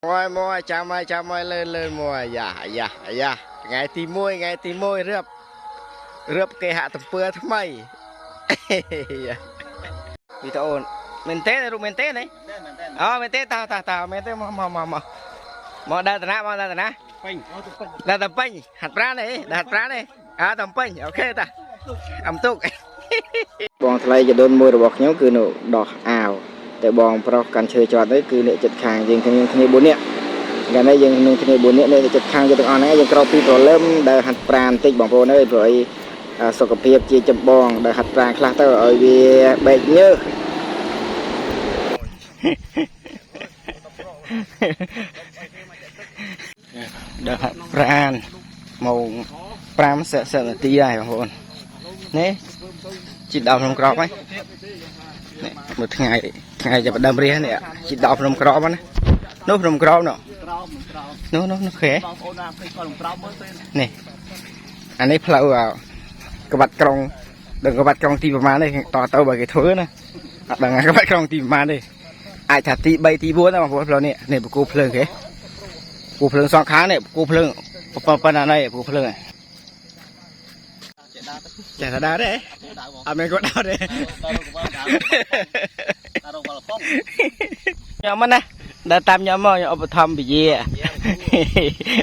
មកមកចាំហើយចាំហើយលឿនលឿនមកយ៉ាយ៉ាយ៉ាថ្ងៃទី1ថ្ងៃទី1រៀបរៀបគេហទំព័រថ្មីវីដេអូមែនទេរូបមែនទេនេះអូមែនទេតើតើតើមែនទេមកមកមកមកមកដើរតាណាមកដើរតាណាពេញដើរតាពេញហាត់ប្រាណទេដើរហាត់ប្រាណទេអើតាពេញអូខេតាអំទុកបងថ្លៃចដូនមួយរបស់ខ្ញុំគឺនៅដោះអាវតែបងប្រុសកាន់ឈើច្រត់នេះគឺអ្នកចិត្តខាងយើងគ្នាគ្នា4នាក់កាលនេះយើងនឹងគ្នា4នាក់អ្នកចិត្តខាងយើងទាំងអស់ហ្នឹងយើងក្រោកពីព្រលឹមដែលហាត់ប្រាណបន្តិចបងប្អូនអើយព្រោះអីសុខភាពជាចម្បងដែលហាត់ប្រាណខ្លះទៅឲ្យវាបែកញើសដល់ហាត់ប្រាណម៉ោង5:40នាទីហើយបងប្អូននេះជីដល់ក្នុងក្របហើយនេះមួយថ្ងៃថ្ងៃចាប់ដើមរះនេះជីដល់ក្នុងក្របណានោះក្នុងក្របនោះនោះនោះនោះខេ បងប្អូនណាឃើញគាត់ក្នុងក្រោមមើលទៅ នេះអានេះផ្លូវក្បាត់ក្រុងដឹងក្បាត់ក្រុងទីប្រមាណនេះតទៅបើគេធ្វើណាអត់ដឹងក្បាត់ក្រុងទីប្រមាណទេអាចថាទី3ទី4ណាបងប្អូនផ្លូវនេះនេះបកគោភ្លើងគេគោភ្លើងសងខាងនេះគោភ្លើងប៉ុណ្ណានេះគោភ្លើងចេះតែដើរទេអត់មានគាត់ដើរទេ ដល់រកវល់ប៉ុង ខ្ញុំណាដើរតាមខ្ញុំមកខ្ញុំឧបត្ថម្ភពជា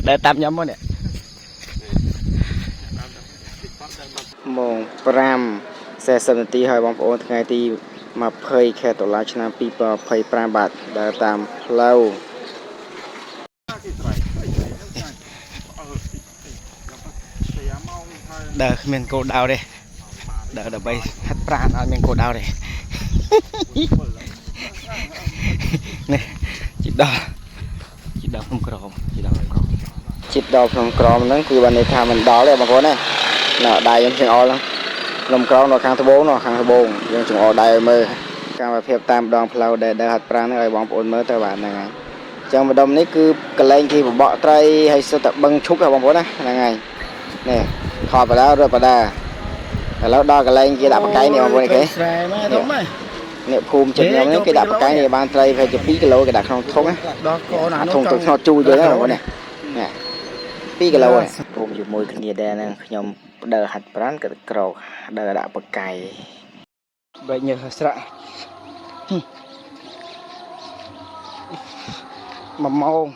ដើរតាមខ្ញុំមកនេះម៉ោង5:40នាទីហើយបងប្អូនថ្ងៃទី20ខែតុលាឆ្នាំ2025បាទដើរតាមផ្លូវដើរគ្មានគោលដៅទេដើរដើម្បីហាត់ប្រាណឲ្យមានគោលដៅទេនេះជីដល់ជីដល់ក្នុងក្រមជីដល់ក្នុងក្រមជីដល់ក្នុងក្រមហ្នឹងគឺបានន័យថាមិនដល់ទេបងប្អូនណាណ៎ដៃខ្ញុំចង្អុលហ្នឹងក្នុងក្រមនៅខាងត្បូងនៅខាងត្បូងយើងចង្អុលដៃឲ្យមើលកម្មវិធីតាមដងផ្លូវដែលដើរហាត់ប្រាណហ្នឹងឲ្យបងប្អូនមើលទៅបាទហ្នឹងហើយអញ្ចឹងម្ដុំនេះគឺកលែងគេបបកត្រីហើយសុទ្ធតែបឹងឈុកហ៎បងប្អូនណាហ្នឹងហើយនេះថតបដារត់បដាឥឡូវដល់កន្លែងគេដាក់បកៃនេះបងប្អូនគេ ស្រែមកធំហ៎ នេះភូមិចិត្តខ្ញុំនេះគេដាក់បកៃនេះបានត្រីប្រហែលជា2គីឡូគេដាក់ក្នុងធុងណា ដល់កូន អាធុងទឹកឆ្នោតជូរយល់ហ្នឹងបងប្អូននេះ2គីឡូហ្នឹងភូមិជាមួយគ្នាដែរហ្នឹងខ្ញុំដើរហាត់ប្រានក៏ក្រោកដើរដាក់បកៃបែកញើសស្រាក់មួយម៉ោង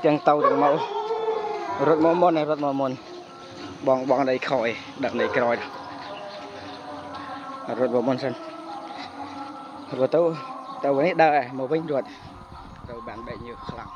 ទាំងទៅទាំងមករត់មកមុនរត់មកមុនបងបងដៃខយដាក់ដៃក្រោយរត់មកមុនសិនរត់ទៅទៅវិញដើរមកវិញរត់ទៅបានបែកញើសខ្លាំង